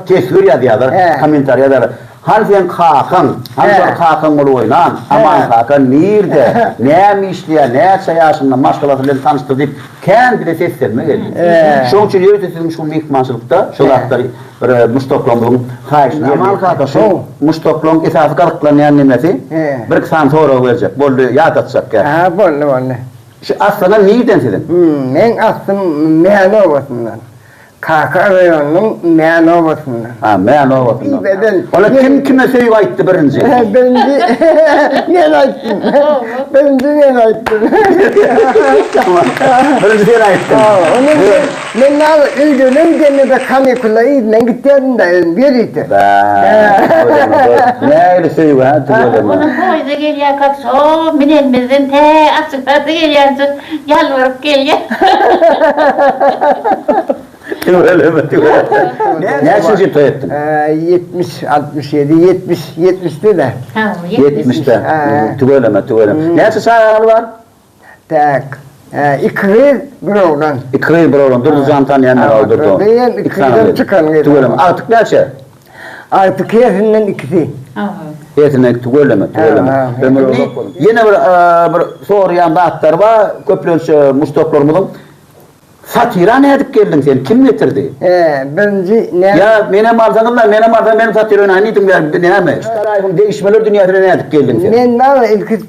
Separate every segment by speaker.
Speaker 1: teswir ýazýarlar, kommentariý ýazýarlar. Hany seň kakaň, hany şol kakaň bolup oýnan Aman kaka nirde, näme işleýär, näçe ýaşynda, maşgalasy bilen tanyşdyr diýip kän bize seslenme geldi. Şonuň üçin ýörite siziň şu myhmançylykda şu zatlary bir muşdaklarymyzyň haýyşyny Aman kaka şu muşdaklaryň esasy gyzyklanýan nemesi bir-iki sany sorag berjek boldy ýadatjak gel.
Speaker 2: Hä boldy boldy.
Speaker 1: Şu aslyňyz nirden siziň?
Speaker 2: Meň aslym Mäne obasyndan. Kaka raýonynyň Mäne obasyndan.
Speaker 1: Ha, Mäne obasyndan. Onda kim kime söýüp aýtdy birinji?
Speaker 2: Birinji men aýtdym. Birinji men aýtdym.
Speaker 1: Birinji sen aýtdyň.
Speaker 2: Onda men näme öýlenen demde kanikula yzyndan gitýärdim-de özüm ýörite.
Speaker 1: Bä, nähili söýgi hä, tüweleme.
Speaker 3: Onuň poýza gelýärkäk şo minenimizden tä açyk-açyk gelýänçä Ýalbaryp gelýär.
Speaker 1: Tüweleme, tüweleme. Näçinji ýyl toý etdiň?
Speaker 2: 70, 67, 70, 70-de-de.
Speaker 1: Ýetmişde. Tüweleme, tüweleme. Näçe çagaňyz bar?
Speaker 2: Tak. Iki gyz, bir oglan.
Speaker 1: Iki gyz, bir oglan. Durdy jany tanýan men ol Durdy.
Speaker 2: Durdy iki gyzam çykan gyz.
Speaker 1: Tüweleme. Agtyk näçe?
Speaker 2: Agtyk hersinden ikisi.
Speaker 1: Hersinden tüweleme, tüweleme. Ömür uzak bolsun. Ýene bir bir soraýan zatlary bar, köplenç muşdaklarymyzyň. Satyra nädip geldiň sen, kim getirdi?
Speaker 2: He, birinji näme?
Speaker 1: Ýa menem alsaňyzlar, menem alsaň menem satyra oýnaýyn diýdiňler, näme? Şu degişmeler dünýäsine nädip geldiň sen?
Speaker 2: Men baba ilki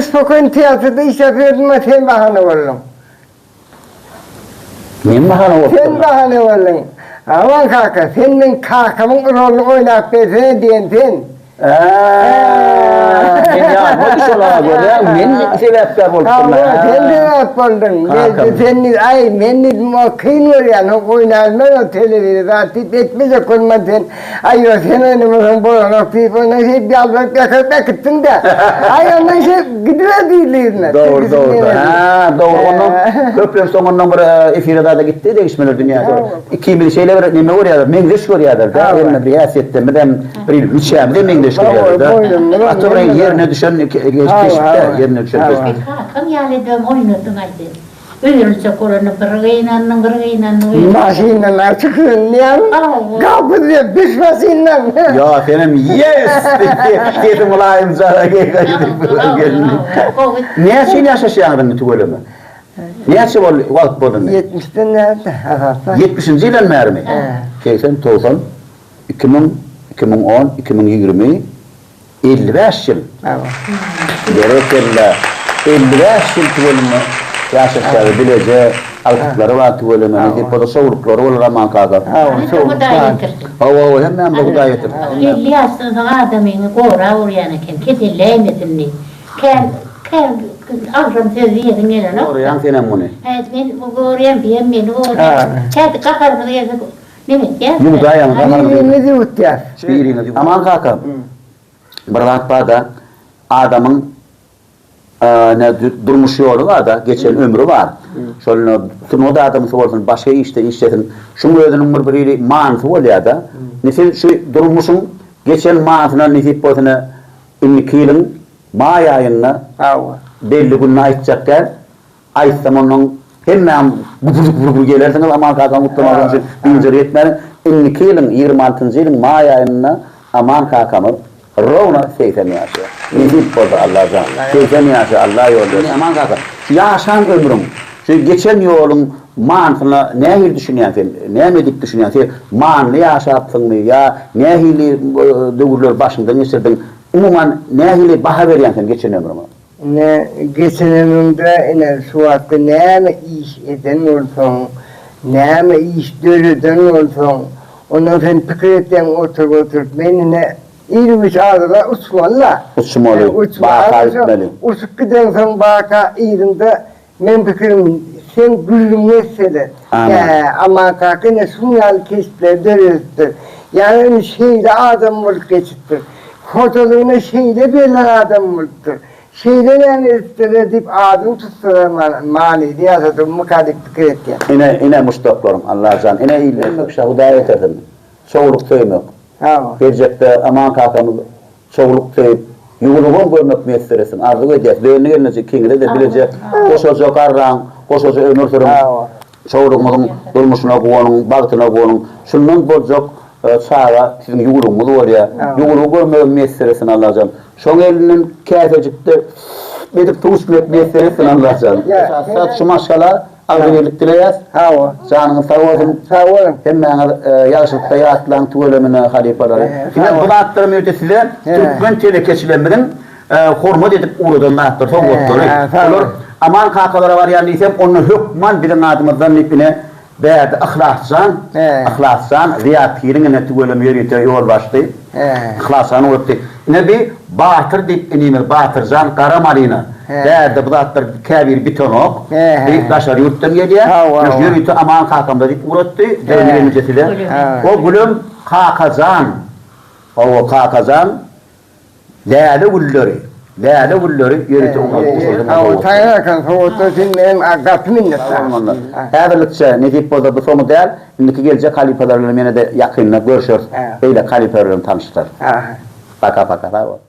Speaker 2: Spokoýny teatrda işläp ýördüm, sen bahana bolduň.
Speaker 1: Men bahana bolupdyryn.
Speaker 2: Sen bahana bolduň. Aman kaka, sen meň kakamyň roluny oýnap bersene diýen sen.
Speaker 1: Eee, men ýadyma düşen-a, görýäňmi, men sebäpkär bolupdyryn.
Speaker 2: Hawa, sen sebäp bolduň.
Speaker 1: Kakam.
Speaker 2: Sen diýip, aý, men diýdim, o kyn görýän, o oýnaýmaz o telewizor zat diýip etmejek bolman sen. Aý, ýok, sen oýnamasaň bolanok diýip, ondan şeýdip ýalbaryp ýakaryp äkitdiň-dä. Aý, ondan şeýdip gidiber diýdi yzyna.
Speaker 1: Dogry, dogry. Hä, dogry. Ondan köplenç soňundan bir efire zada gitdi, degişmeler dünýäsi. Ikimizi şeýle bir neme görýärler, meňzeş görýärler-dä. Hemme bir häsiýetlerimiz hem bir müçämiz hem meňzeş görýärler-dä. Gaty bir ýerine düşen keşp-dä, ýerine düşen keşp.
Speaker 3: Kakaň ýaly edibem oýnadyň-aý sen. Öýrüljek bolanda bir gynandyň, bir gynandyň.
Speaker 2: Maşyndan açyk sönýän gapy diýip düş maşyndan.
Speaker 1: Ýa senem ýes diýip sesi mylaýymjara geldi. Näçe ýyl ýaşaşýaňyz indi tüweleme? Näçe boldy wagt boldy indi?
Speaker 2: Ýetmişden bäri hasapla.
Speaker 1: Ýetmişinji ýyldan bärimi? 80, 90, 2000, 2010, 2020, 55 ýyl. Berekella. 55 ýyl tüweleme ýaşaşýar bileje agtyklary bar tüweleme nesip bolsa şowluklary bolar Aman kaka.
Speaker 3: Hudaý ýetirsin.
Speaker 1: Hawa hawa hemmämize Hudaý ýetirsin.
Speaker 3: 50 ýaşdan soň adamyňy gorap urýan eken keselläýmesin diýip. Kän kän agram söz diýesiň gelenok.
Speaker 1: Goraýaň senem muny.
Speaker 3: Hä men goraýan biýem meni goraýar. Käte gaharymyz gelse neme etýäs.
Speaker 1: Ýuwdaýaň gaharyňyzy.
Speaker 2: Biriňizi ýuwutýas.
Speaker 1: Biriňizi. Aman kaka. Bir zat barda adamyň ne durmuş ýoly barda geçen ömri bar. Şol sungat adamsy bolsun başga işde işlesin şuň özüniň bir bir hili manysy bolýada. Indi sen şu durmuşyň geçen manysyna nesip bolsa indiki ýylyň maý aýynda belli gününi aýtjak däl. Aýtsam onnoň hemmäň güpür-güpür gelersiňiz Aman kakamy gutlamaga şonuň üçin biynjalyk etmäliň. Indiki ýylyň 26-njy ýylyň maý aýynda Aman kakamyz rowna 80 ýaşaýar. Nesip bolsa Allajan 80 ýaşa Alla ýol bersin. Aman kaka şu ýaşan ömrüň şu geçen ýoluň manysyna nähili düşünýäň sen näme edip düşünýäň sen manyly ýaşapsyňmy ýa nähili döwürleri başyňdan geçirdiň umuman nähili baha berýäň sen geçen ömrüňe?
Speaker 2: Ine, geçen ömrüňde ine şu wagtky näme iş eden bolsaň, näme iş döreden bolsaň, ondan sen pikir etseň oturyp-oturyp, men ine ir-güýç adada uçmaly-da.
Speaker 1: Uçmaly, baka gitmeli.
Speaker 2: Uçup gideňsoň baka yzyňda Meň pikirim, seň gürrüňiňi etseler, Hä, Aman kaka ine şuň ýaly keşpleri döredipdir. Ýagny indi şeýle adam bolup geçipdir. Hojalygyna şeýle berlen adam bolupdyr. Şeýle näme edipdirler diýip adyny tutsalar manyly ýaşadygymmyka diýip pikir etýän.
Speaker 1: Ine, ine muşdaklarym, Allajan, ine iller. Şa Hudaý ýetirsin. Çowluk söýmek. Geljekde Aman kakamyz Çowluk söýüp, ýuwlugam görmek miýesser etsin. Arzuw edýäs. Dönli gelneje ikiňize-de bileje goşaja garraň, goşaja ömür sürüň. Çowlugyňyzyň durmuşyna guwanyň, bagtyna guwanyň. Şundan boljak. çaga siziň ýüwrügiňiz bolýar. Ýüwrügi görmegem miýesser etsin Allajan. Şoň elinden käsejikde edip suw içmek miýesser etsin Allajan. Esasy şu maşgala agzybirlik dileýäs.
Speaker 2: Hawa.
Speaker 1: Janyňyz sag bolsun.
Speaker 2: Sag boluň.
Speaker 1: Hemmäňiz ýagşylykda ýatlaň tüwelemine halypalary. Ine bu zatlaram ýörite size türkmen telekeçilerimiziň hormat edip ugradan zatlar, sowgatlary. Olar Aman kakalara barýan diýsem, onda hökman biziň adymyzdan diýip ine bärde Yhlasjan, Yhlasjan Zyýat Hiliň ine tüweleme ýörite ýolbaşçysy Yhlasjan ugratdy. Ine bi Batyr diýip inimiz Batyrjan gara malina. Bärde bu zatlar käbiri bitenok. Bi daşary ýurtdan gelýär. Ýörite Aman kakamda diýip ugratdy. Jeren gelneje size. O gülem Kakajan. Hawa Kakajan. Läle gülleri, läle gülleri ýörite ugratdy.
Speaker 2: Hawa taýýar eken sowgatlar üçin menem gaty minnetdar.
Speaker 1: Häzirlikçe nesip bolsa bu soňy däl, indiki geljek halypalar bilen ýene-de ýakynda görşeris, beýleki halypalar bilen tanyşdyrarys. Paka paka sag bol.